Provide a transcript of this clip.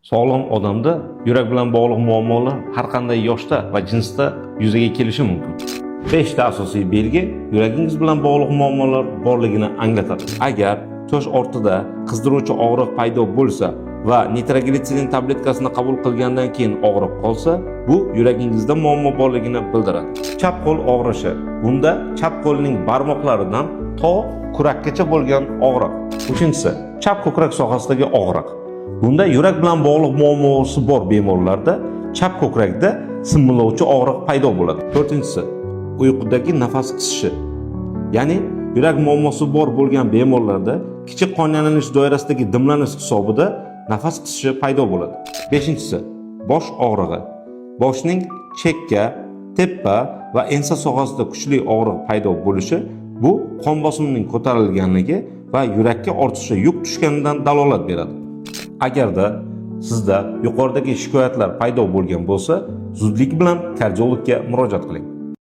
Sog'lom odamda yurak bilan bog'liq muammolar har qanday yoshda va jinsda yuzaga kelishi mumkin. 5 ta asosiy belgi yuragingiz bilan bog'liq muammolar borligini anglatadi. Agar to'sh ortida qizdiruvchi og'riq paydo bo'lsa va nitroglitserin tabletkasini qabul qilgandan keyin og'riq qolsa, bu yuragingizda muammo borligini bildiradi. Chap qo'l og'rishi. Bunda chap qo'lning barmoqlaridan to kurakkacha bo'lgan og'riq. Uchinchisi, chap ko'krak sohasidagi og'riq. Bunda yurak bilan bog'liq muammosi bor bemorlarda chap ko'krakda simillovchi og'riq paydo bo'ladi. To'rtinchisi, uyqudagi nafas qisishi. Ya'ni yurak muammosi bor bo'lgan bemorlarda kichik qon aylanish doirasidagi dimlanish hisobida nafas qisishi paydo bo'ladi. Beshinchisi, bosh og'rig'i. Boshning chekka, tepa va ensa sohasida kuchli og'riq paydo bo'lishi bu qon bosimining ko'tarilganligi va yurakka ortiqcha yuk tushganidan dalolat beradi. Agarda sizda yuqoridagi shikoyatlar paydo bo'lgan bo'lsa, zudlik bilan kardiologga murojaat qiling.